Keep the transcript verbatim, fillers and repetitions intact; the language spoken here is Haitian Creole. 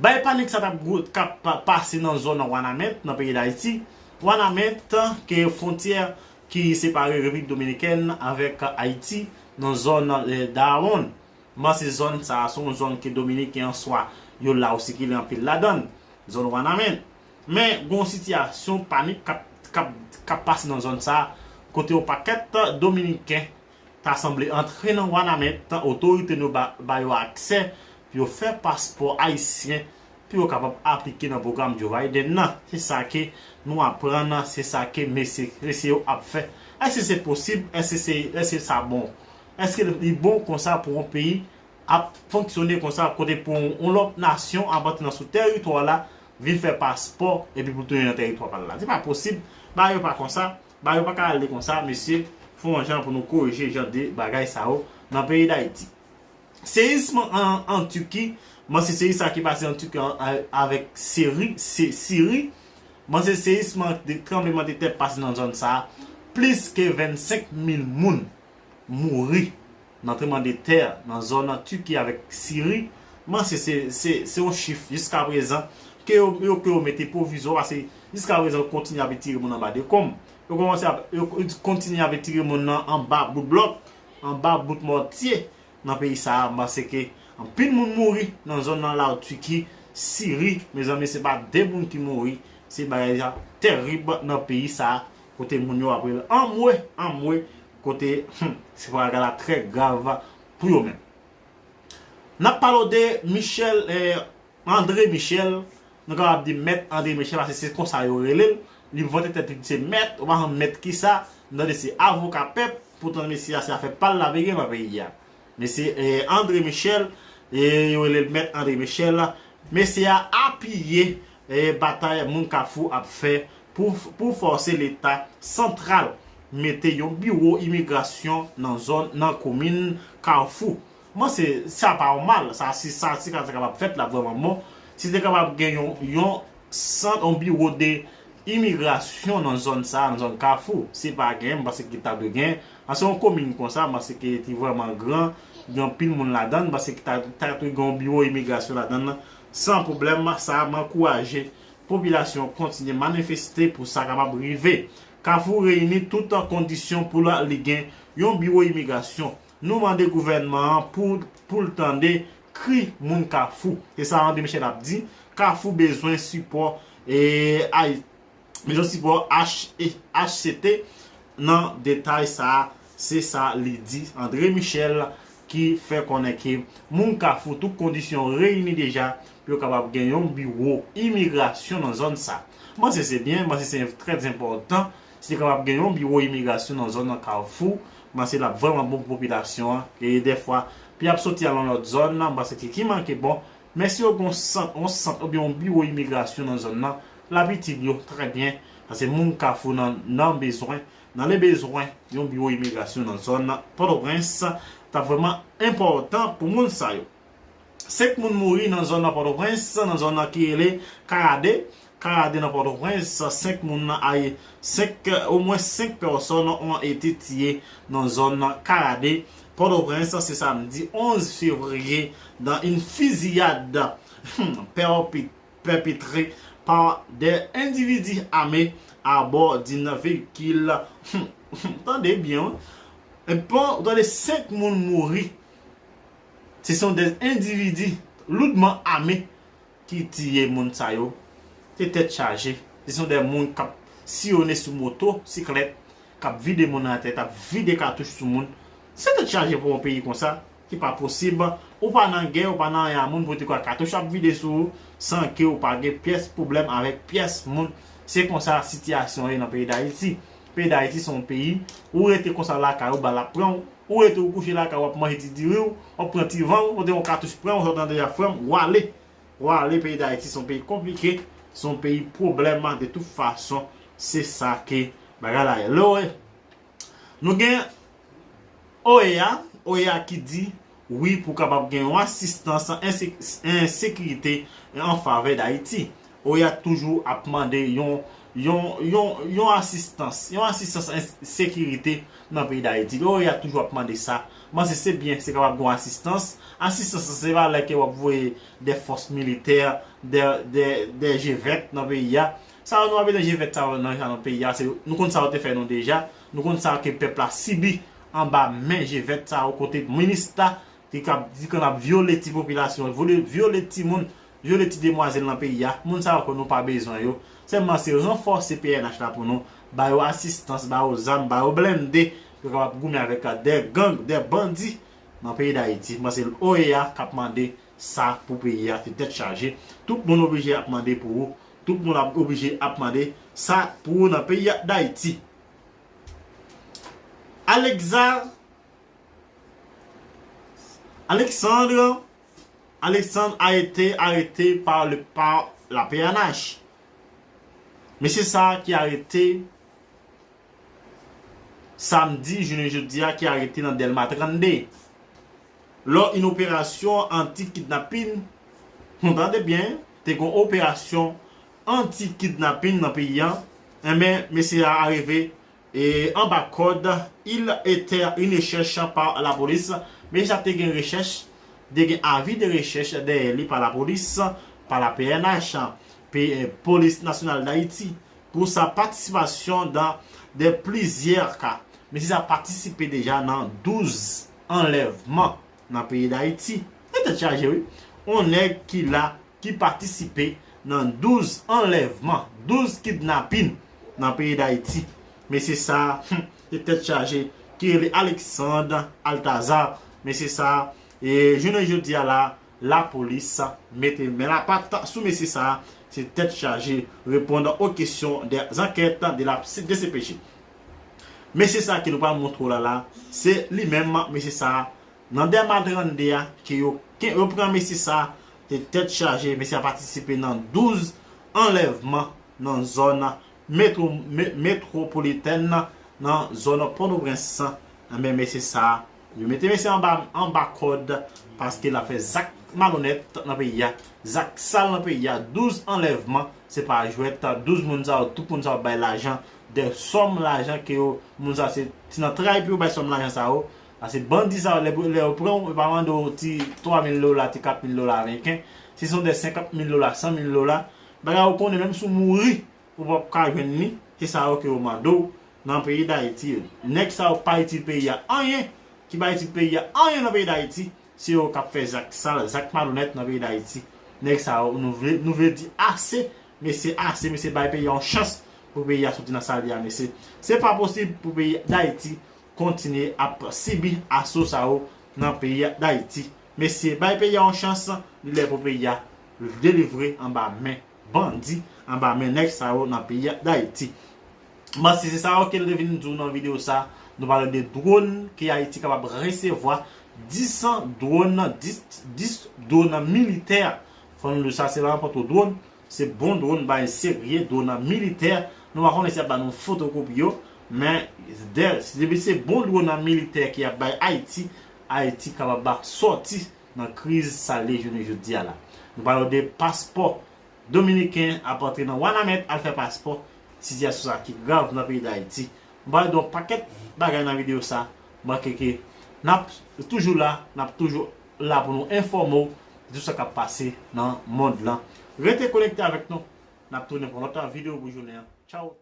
Bay panik sa t ap gwo- k ap pa- pase nan zòn Wanament, nan peyi Dayiti. Wanament, ke fwontyè ki separe Repiblik Dominikèn avèk Ayiti, nan zòn, eh, Dawon. Mwen se zòn sa a, se yon zòn ke Dominiken an swa yo la yo sikile anpil ladan l, zòn Wanament. Men, gen yon sitiyasyon panik k ap, k ap, k ap pase nan zòn sa a, kote yon pakèt Dominiken ta sanble antre nan Wanament, otorite nou ba, ba yo aksè pou yo fè paspò ayisyen pou yo kapab aplike nan pwogram Joe Biden nan. Se sa ke nou aprann, se sa ke mesye, mesye yo ap fè. Èske se posib? Èske se, èske sa bon? Èske li bon konsa pou yon peyi ap fonksyone konsa, kote pou yon lòt nasyon ap antre nan sou tèritwa la, vin fè paspò, epi pou tounen nan tèritwa pa l la? Se pa posib. Bagay yo pa konsa. Bagay yo pa ka ale konsa, mesye. Fè yon jan pou nou korije jan de bagay sa yo nan peyi Dayiti. Seyis an, an Tiki, mwen se seyis sa ki pase an Tiki an, a- avèk Seri, se, Siri. Mwen se seyis de tranbleman de tè pase nan zòn sa a. Plis ke vennsenk mil moun mouri nan tranbleman de tè nan zòn Tiki avèk Siri. Mwen se, se, se, se yon chif jiska prezan ke yo, yo, ke yo mete pwovizwa, paske jiska prezan yo kontinye ap tire moun anba dekonm. Yo kòmanse ap, yo kontinye ap tire moun nan anba bout blòk, anba bout mòtye nan peyi sa a. M panse ke anpil moun mouri nan zòn nan la Tiki, Siri. Mezanmi, se pa de moun ki mouri, se bagay la tèrib nan peyi sa a, kote moun yo ap rele anmwe, anmwe, kote, hmm, se bagay la trè grav pou yo menm. N ap pale w de Michel, eh, André Michel, nou kapab di Mèt André Michel, paske se konsa yo rele l. Li vante tèt li, se mèt, ou pa konn mèt kisa, m tande se avoka pèp, poutan mesye a se afè pa l l ap regle nan peyi a. Mesye, eh, André Michel, eh, yo rele l Mèt André Michel, mesye a apiye, eh, batay moun Kafou ap fè pou, pou fòse Leta santral mete yon biwo imigrasyon nan zòn, nan komin Kafou. Mwen se, sa pa yon mal, sa, si sa, si sa kapab fèt la vrèman bon, si te kapab gen yon, yon sant, yon biwo de imigrasyon nan zòn sa, nan zòn Kafou, se pa gen, m panse ki ta dwe gen, an se yon komin konsa, m panse ki te vrèman gran, gen anpil moun ladan, m panse ki ta, ta dwe gen yon biwo imigrasyon ladan nan, san pwoblèm, sa m ankouraje popilasyon kontinye manifeste pou sa kapab rive. Kafou reyini tout kondisyon pou la, li gen yon biwo imigrasyon. Nou mande gouvènman an pou, pou l tande kri moun Kafou. Se sa André Michel ap di. Kafou bezwen sipò, e, ay, bezwen sipò H, e, H C T nan detay sa a. Se sa li di André Michel ki fè konnen ke moun Kafou, tout kondisyon reyini deja pou yo kapab gen yon biwo imigrasyon nan zòn sa. Mwen se se byen, mwen se se trè enpòtan. Si te kapab gen yon biwo imigrasyon nan zòn nan Kafou, m panse l ap vrèman bon pou popilasyon an. E dèfwa, pou y ap soti al nan lòt zòn nan, m panse ki, ki manke bon. Men si yo gen yon sant, yon sant oubyen yon biwo imigrasyon nan zòn nan, l ap itil yo trè byen. Paske moun Kafou nan, nan bezwen, nan le bezwen, yon biwo imigrasyon nan zòn nan Pòtoprens, t ap vrèman enpòtan pou moun sa yo. Senk moun mouri nan zòn nan Pòtoprens, nan zòn nan ki rele Karade. Karade nan Pòtoprens, senk moun nan ay, senk, omwen senk pèsòn ont été tués nan zòn nan Karade, Pòtoprens, ce samedi onze février, dans une fusillade perpé- perpétrée par des individus armés à bord d'un véhicule. Tande byen, wi. Epi, tande, senk moun mouri. Se sont des individus lourdement armés ki tiye moun sa yo. Se tèt chaje. Se sont des moun k ap siyonnen sou moto siklèt, k ap vide moun nan tèt, ap vide katouch sou moun. Se tèt chaje pou yon peyi konsa, ki pa posib. Ou pa nan gè, ou pa nan anyen a moun pou te kwa katouch ap vide sou ou, san ke ou pa gen pyès pwoblèm avèk pyès moun. Se konsa sitiyasyon ye nan peyi Dayiti. Peyi Dayiti se yon peyi, ou rete konsa lakay ou, bal ap pran w. Ou rete ou kouche lakay ou, w ap manje ti diri w, w ap pran ti van w, kote yon katouch pran w, sa w tande a frè m, w ale. W ale, peyi Dayiti se yon peyi konplike, se yon peyi pwoblèm de tout fason. Se sa ke bagay la ye. Lè w, nou gen OEA, OEA ki di wi pou kapab gen yon asistans an ensekirite an favè Dayiti. OEA toujou ap mande yon, yon, yon, yon asistans, yon asistans en sekirite nan peyi Dayiti. Lè OEA toujou ap mande sa, m panse se byen, se kapab gen yon asistans. Asistans se pa lè ke w ap voye de fòs militè, de, de, de G vèt nan peyi a. Sa yo nou pa bezwen G vèt sa yo nan, nan peyi a. Se, nou konn sa yo te fè nou deja. Nou konn sa ke pèp la sibi anba men G vèt sa yo kote minis la te ka, te konn ap vyole ti popilasyon, vyole, vyole timoun, vyole ti demwazèl nan peyi a. Moun sa yo ke nou pa bezwen yo. Sèlman se ranfòse P N H la pou nou, ba yo asistans, ba yo zam, ba yo blende, pou yo kapab goumen avèk de gang, de bandi nan peyi Dayiti. M panse OEA k ap mande sa pou peyi a, se tèt chaje. Tout moun oblije ap mande pou ou. Tout moun ap oblije ap mande sa pou ou nan peyi a Dayiti. Alexa, Alexandre, Alexandre a été arrêté par le, par la P N H. Mesye sa a ki arete samdi, jounen jodi a, ki arete nan Dèlma trannde. Lò yon operasyon anti-kidnapin, nou tande byen, te gen yon operasyon anti-kidnapin nan peyi a, enben, mesye a arive e anba kòd, il était une recherche par la police. Mesye sa te gen rechèch, te gen avi de rechèch dèyè li pa lapolis, pa la P N H, Polis Nasyonal Dayiti, pour sa participation dans de plusieurs cas. Mesye sa patisipe deja nan douz anlèvman nan peyi Dayiti. Se tèt chaje, wi. On nèg ki la, ki patisipe nan douz anlèvman, douz kidnapin nan peyi Dayiti. Mesye sa, hmm, se tèt chaje, ki rele Alexandre Altazar. Mesye sa, e jounen jodi a la, lapolis mete men lapat sou mesye sa, se tèt chaje, reponn aux questions des enquêtes de la D C P J. Mesye sa ke nou pral montre w la la, se li menm, mesye sa, nan Dèlma trannde a, ke yo, ke yo pran mesye sa, se tèt chaje, mesye a patisipe nan douz anlèvman nan zòn metwo-, me-, metwopolitèn, nan zòn Pòtoprens. Enben, mesye sa, yo mete mesye anba, anba kòd, paske l ap fè zak malonèt nan peyi a, zak sal nan peyi a, douz anlèvman, se pa jwèt, douz moun sa yo, tout moun sa yo bay lajan, de sòm lajan ke yo, moun sa se, se nan tray pou yo bay sòm lajan sa yo, paske bandi sa yo, lè, lè yo pran w, yo pa mande w ti twa mil dola, ti kat mil dola ameriken, si se yon de senkant mil dola, san mil dola, bagay ou konnen menm si w mouri, ou p ap ka jwenn li, se sa yo ke yo mande w nan peyi Dayiti. Nèg sa yo pa itil peyi a anyen, ki pa itil peyi a anyen nan peyi Dayiti, se yo k ap fè zak sal, zak malonèt nan peyi Dayiti. Nèg sa yo, nou vle, nou vle di ase, mesye ase, mesye bay peyi a yon chans pou peyi a soti nan sa l ye a, mesye. Se pa posib pou peyi Dayiti kontinye ap sibi aso sa yo nan peyi Dayiti. Mesye, bay peyi a yon chans, li lè pou peyi a delivre anba men bandi, anba men nèg sa yo nan peyi Dayiti. Bon, si se sa yo ke nou te vin di w nan videyo sa, nou pale de dwòn ke Ayiti kapab resevwa, dis dwòn, dis, dis dwòn militè. Fò nou di sa, se pa nenpòt dwòn, se bon dwòn, bagay serye, dwòn militè. Nou pa konnen si y ap ba nou fotokopi yo, men dè, depi se bon dwòn militè ke y ap bay Ayiti, Ayiti kapab sòti nan kriz sa l ye jounen jodi a la. Nou pale de paspò dominiken ap antre nan Wanament al fè paspò, sitiyasyon sa ki grav nan peyi Dayiti. M pale de yon pakèt bagay nan videyo sa, m panse ke n ap toujou la, n ap toujou la pou nou enfòme w de tout sa k ap pase nan mond lan. Rete konekte avèk nou, n ap tounen pou yon lòt videyo pou jounen an. Tchaw!